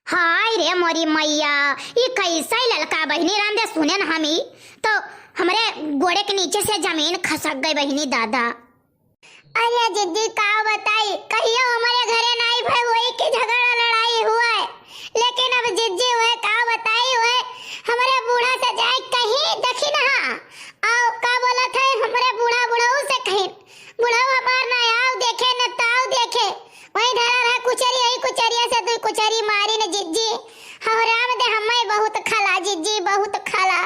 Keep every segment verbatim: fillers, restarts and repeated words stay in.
हाय रे मोरी मैया, ई कैसे ललका बहिनी रांधे सुनेन हमी, तो हमरे गोड़े के नीचे से जमीन खसक गई बहिनी दादा। अरे जिज्जी का बताई, कहियो हमरे घरे नाई भय होई कि झगड़ा लड़ाई हुए, लेकिन अब जिज्जी वह का बताई, वह हमरे बूढ़ा से जाए कहीं देखी ना, आओ का बोलत है हमरे बूढ़ा बुढ़ऊ से कहीं, बुढ़ऊ हमार ना आओ देखे न ताऊ देखे, वही धरा रहा कुचरी, यही कुचरिया से दुई कुचरी मारी न जिज्जी। हो राम दे हमें बहुत खला जिज्जी, बहुत खला।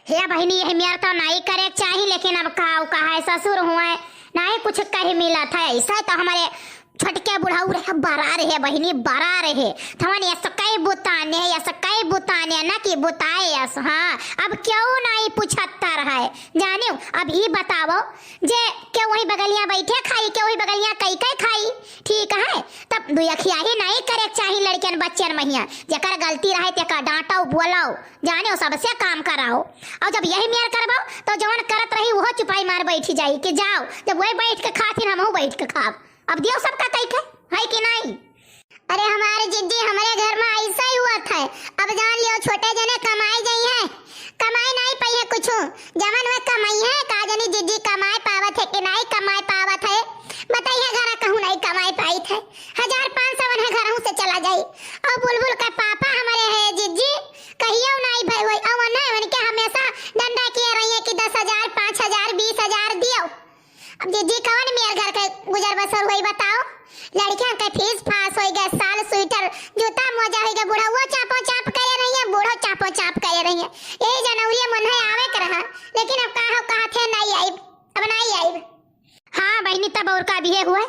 हे बहिनी, यही मेर तो नाई करे के चाही, लेकिन अब का, का है, ससुर हुए, नाई कुछ कही मिलत है। ऐसा तो हमरे छोटके बुढ़ऊ रहे, बड़ा रहे बहिनी, बड़ा रहे। थवन यस कई बुताने, यस कई बुताने, न कि बुताए यस। हाँ, अब क्यों नाई पूछत्तर है, जानियो। अब ई बताओ, जे के वही बगलिया बैठे खाई, के वही बगलिया कई कई खाई, ठीक है? तब दुई अखिया ही नाई करे के चाही लड़कियन बच्चियन महिया। जेकर गलती रहे, तेकर डांटो, बोलो, जाने, वो सबसे काम कराओ। और जब यही मेर करबो, तो जवन करत रही, वो चुपाई मार बैठी जाई कि जाओ, जब वही बैठ के खाथिन, हमहू बैठ के खाब। अब दियो सबका कई के, है कि नहीं? अरे हमारे जिज्जी, हमरे घर में ऐसा ही हुआ था। अब जान लियो, छोटे जने कमाई जाई है, कमाई नहीं पाई है कुछ। जवन वह कमाई है, का जानी जिज्जी कमाई पावत है कि नहीं कमाई पावत है। बताई है, घरा कहूँ नहीं कमाई पाई थे। हजार पाँच सौ वनहे घरहू से चला जाई। और बुलबुल का पापा हमारे है जिज्जी, कहियो नाई भय होई। और वनहे उनके हमेशा डंडा किए रही है कि दस हजार, पाँच हजार, बीस हजार दियो। अब जिज्जी कवन मेर घर के गुजर बसर होई बताओ? लड़कियन के फीस फास होई गए, साल स्वेटर, जूता मोजा होई गए, बुढ़ऊ चापो चाप करे रही है, बूढ़ो चापो चाप करे रही है। यही जनवरी में उन्हें आवे के रहा, लेकिन अब का हो, कहा थे नहीं आइब, अब नहीं आइब। हाँ बहिनी, तब और का बिहे हुए,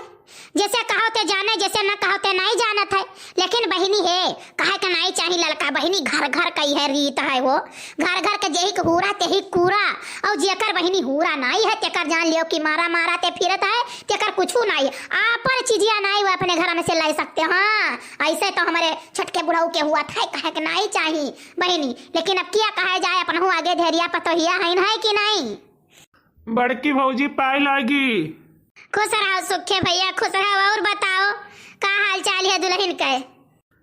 जैसे कहो ते जाने, जैसे न कहो ते नहीं जानत है। लेकिन बहिनी हे, कहे के नहीं चाही ललका बहिनी, घर घर कई है रीत है वो, घर घर के जेही के हूरा तेही कूरा, और जेकर बहिनी हूरा नहीं है तेकर जान लियो कि मारा मारा ते फिरत है, तेकर कुछ नहीं। आपन चीजिया नहीं वो अपने घर में से लाई सकते। हाँ, ऐसे तो हमारे छोटके बुढ़ऊ के हुआ था, कहे के नहीं चाही बहिनी, लेकिन अब क्या कहा जाए, अपनहू आगे धैर्या पतोहिया है, है कि नहीं? बड़की भौजी पाए लागी। खुश रहो सुखे भैया, खुश रहो। और बताओ, का हाल चाल है दुल्हन के?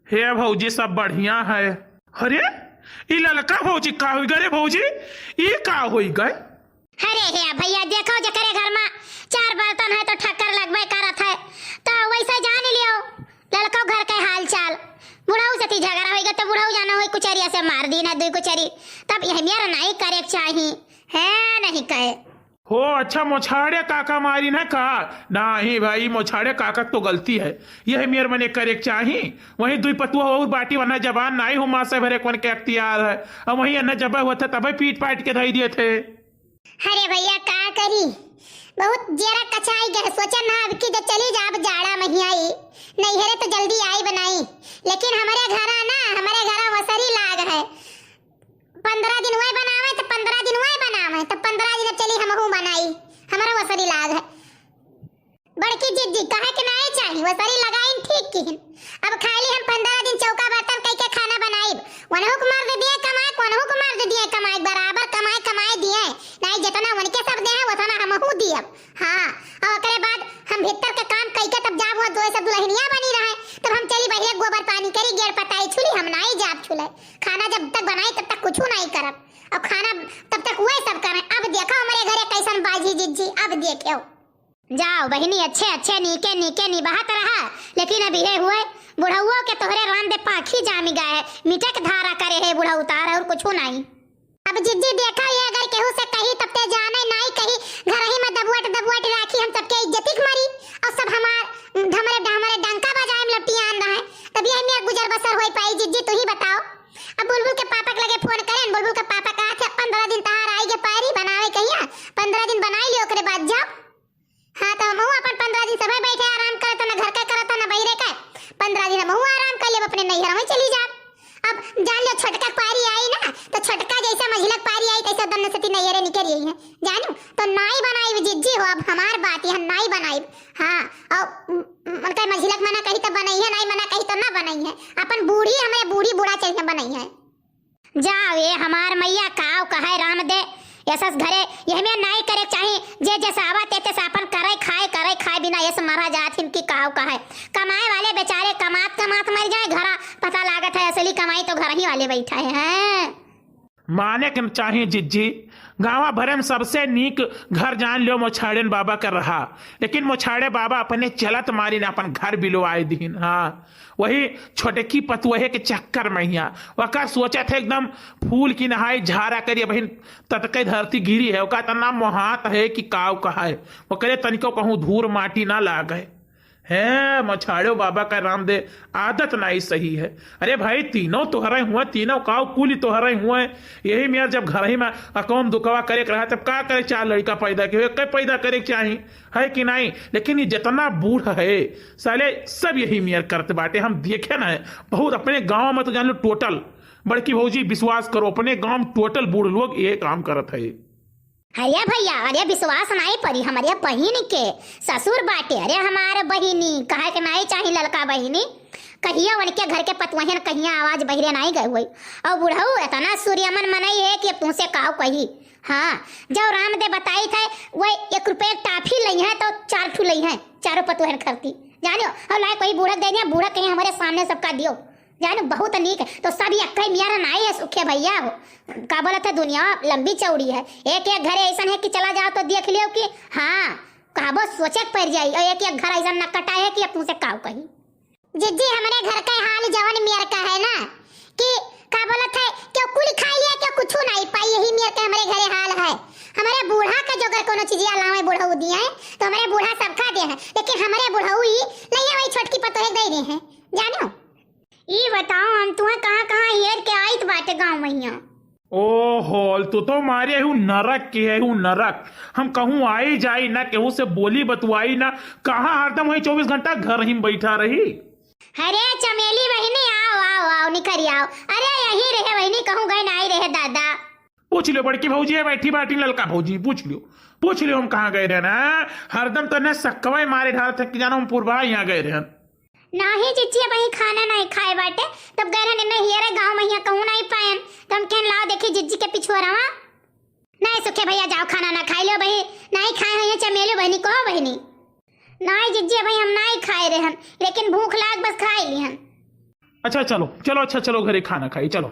हे भौजी, सब बढ़िया है। अरे, ई ललका भौजी का होई गए रे भौजी? ई का होई गए? अरे हे भैया, देखो जेकरे घर में चार बर्तन है तो ठक्कर लगबे करत है, तो वैसे जान लियो ललको घर के हाल चाल। बुढ़ऊ से ती झगड़ा होई गए तो बुढ़ऊ जाना होई कुचरिया से मार दी ना दुई कुचरी, तब यह मेरा नहीं करे के चाही। है नहीं कहे। हो, अच्छा, मोछाड़े काका मारिन है का? नाही भाई, मोछाड़े काका क तो गलती है, यह मेर मने करे के चाही। वहीं दुई पतुआ और बाटी वरना जबान नाही हो, माँ से भरे कौन के अख्तियार है। अब वहीं अन्ना जबे हुआ था, तबे पीट पाट के धई दिए थे। अरे भैया, का करी, बहुत जेरा कचाई गए, सोचे ना अब की जब चली जाब जाड़ा महिया ई, नैहरे तो जल्दी आई बनाई, लेकिन हमारे घरा ना, हमारे घरा वसरी लाग है। पंद्रह दिन वही बनावे, तो पंद्रह दिन वही बनावे, तो पंद्रह दिन अब चली हमहू बनाई, हमारा वसरी लाग है। बड़की जिज्जी, कहे के नाई चाही, वसरी लगाइन ठीक किहिन। अब खाली हम पंद्रह दिन चौका बर्तन कई के खाना बनाइब, वनहु के मर्द दिए कमाए, वनहु के मर्द दिए कमाए, बराबर कमाए, कमाए दिए, नाई जितना उनके सब दे हैं, उतना हमहू दियब। हाँ, और ओकरे बाद हम भीतर के काम कई के तब जाब हुआ, दोए सब दुल्हनिया बनी रहे, तब हम चली बहिरे गोबर पानी करी, गेड़ पताई छुली, हम नाई जाब छुले। खाना जब तक बनाई तब तक कुछ नहीं करब, और खाना तब तक वही सब करें। अब देखो हमारे घरे कैसन बाजी जिज्जी, अब देखो। जाओ बहिनी, अच्छे अच्छे नीके नीके निभात रहा, लेकिन अब यह हुए बुढ़उओ के तोहरे रांधे पाखी जामी गए है, मिटे के धारा करे है बुढ़ऊ तार और कुछ नहीं। अब जिज्जी देखा, ये अगर केहू से कही तब ते जाने नाई कही, घर ही में दबुअट दबुअट राखी हम सबके इज्जती के मरी, और सब हमार ढमरे ढमरे डंका बजाए में लपटियान रहे, तब यही में गुजर बसर होई पाई जिज्जी, तू ही बताओ। अब बुलबुल के पापा के लगे फोन करें, बुलबुल के पापा कहा थे, "पंद्रह दिन तहार आई के पारी बनावे कहिया, पंद्रह दिन बनाई लियो, ओकरे बाद जाओ।" हाँ, तो हमहू अपन पंद्रह दिन सभे बैठे आराम करत, ना घर का करत, ना बहिरे का। पंद्रह दिन हमहू आराम कर लेब, अपने नैहर में चली जाब। अब जान लो, छोटका पारी आई ना, तो छोटका जैसे मझिलक पारी आई, तैसे दन्न सती नैहरे निकल रही है। जानू, तो नाई बनाई जिज्जी हो, अब हमार बात यह नाई बनाई। हाँ, और उनका मझिलक मना कही तो बनई है, नाई मना कही तो ना बनई है। अपन बूढ़ी, हमारे बूढ़ी बूढ़ा चलिए बनई है। जाओ ये हमार मैया, काव कहे राम दे, यसस घरे यह में नाई करे चाही, जे जस आवा ते तस आपन करे खाए करे, खाए बिना ऐसे मरा जात हिन कि काव कहे। कमाए वाले बेचारे कमात कमात मर जाए, घरा पता लागत है असली कमाई तो घर ही वाले बैठा है, हैं? माने के चाही जिज्जी, गाँवा भरे में सबसे नीक घर जान लो मोछाड़ेन बाबा का रहा, लेकिन मोछाड़े बाबा अपने चलत मारिन अपन घर बिलवाए दीन। हाँ, वही छोटकी पतुहे के चक्कर में हिया, वकर सोचत है एकदम फूल की नहाई झारा करिए बहिन, ततके धरती गिरी है, ओका इतना मोहात है कि काव कहाए, ओकरे तनिको कहूँ धूर माटी ना लागे। है मछाड़ो बाबा का राम दे, आदत नाई सही है। अरे भाई, तीनों तोहरे हुए, तीनों काव कुल तोहरे हुए। यही मेर जब घर ही में अकौन दुखवा करे के रहा, तब का करे, चार लड़का पैदा के हुए, कई पैदा करे के चाही, है कि नाई? लेकिन ये जितना बूढ़ है, साले सब यही मेर करत बाटे। हम देखे ना है बहुत अपने गाँव में, तो जान लो टोटल, बड़की भौजी विश्वास करो, अपने गाँव में टोटल बूढ़ लोग ये काम करत है। अरे भैया, अरे विश्वास नाई पड़ी हमरे बहिन के, ससुर बाटे, अरे हमारे बहिनी, कहे के नाई चाही ललका बहिनी, कहिया उनके घर के पतुहन कहिया आवाज बहिरे नाई गए हुई। और बुढ़ऊ इतना सूर्यमन मनई है कि अब तुमसे काव कही। हाँ, जब राम दे बताई थे, वो एक रुपये टाफी लई है तो चार ठू लई है, चारों पतुहन खरती, जानियो। और लाए कोई बूढ़ा दे दिया, बूढ़ा कहीं हमारे सामने सबका दियो, जानियो, बहुत नीक। तो सब यक्के मियार नाई है सुखे भैया हो, का बोलत है, दुनिया लंबी चौड़ी है। एक एक घरे ऐसन है कि चला जाओ तो देख लियो कि हाँ, कहबो सोचे के पड़ जाई। और एक एक घर ऐसन न कटा है कि अब तुमसे काव कही। जिज्जी, हमरे घर के हाल जवन मियर का है ना, कि का बोलत है, क्यों कुल खाई लिया, क्यों कुछू नाई पाई, यही मियर के हमरे घरे हाल है। हमरे बूढ़ा के जो अगर कोनो चीजिया लावे बुढ़ऊ दिए, तो हमरे बूढ़ा सब खा दे हैं, लेकिन हमरे बुढ़ऊ ही लइया वही छोटकी पतोहे दे दे हैं, जानो। ई बताओ, हम तुहें कहाँ कहाँ हेर के आइत बाटे गाँव महिया। ओहो, तू तो मारे हूँ नरक के है, हूँ नरक। हम कहूँ आई जाई ना, केहू से बोली बतुआई ना, कहाँ हरदम वही चउबीस घंटा घर ही में बैठा रही। अरे चमेली बहिनी, आओ, आओ, आओ, निकरी आओ। अरे यही रहे बहिनी, कहूँ गए नाई रहे दादा। पूछ लियो बड़की भौजी है, बैठी बाटी ललका भौजी, पूछ लियो, पूछ लियो हम कहाँ गए रहे ना। हरदम तो ने सक्कवे मारे ढाल थक जाना हम पुरबा यहाँ गए रहे। नाही जिज्जी, अबहीं खाना नाही खाए बाटे, तब गए रहन इन्हें हियरे गाँव महिया कहूँ नाही पाएन, तो हम कहन लाओ देखी जिज्जी के पिछुआ रहा। नाही सुखे भैया, जाओ खाना ना खाई लियो बही, नाही खाए हैं ये चमेली बहिनी, कहो बहिनी। नाही जिज्जी, अबहीं हम नाही खाए रहन, लेकिन भूख लाग बस खाई लिहन। अच्छा चलो, चलो, अच्छा चलो घरे खाना खाई, चलो।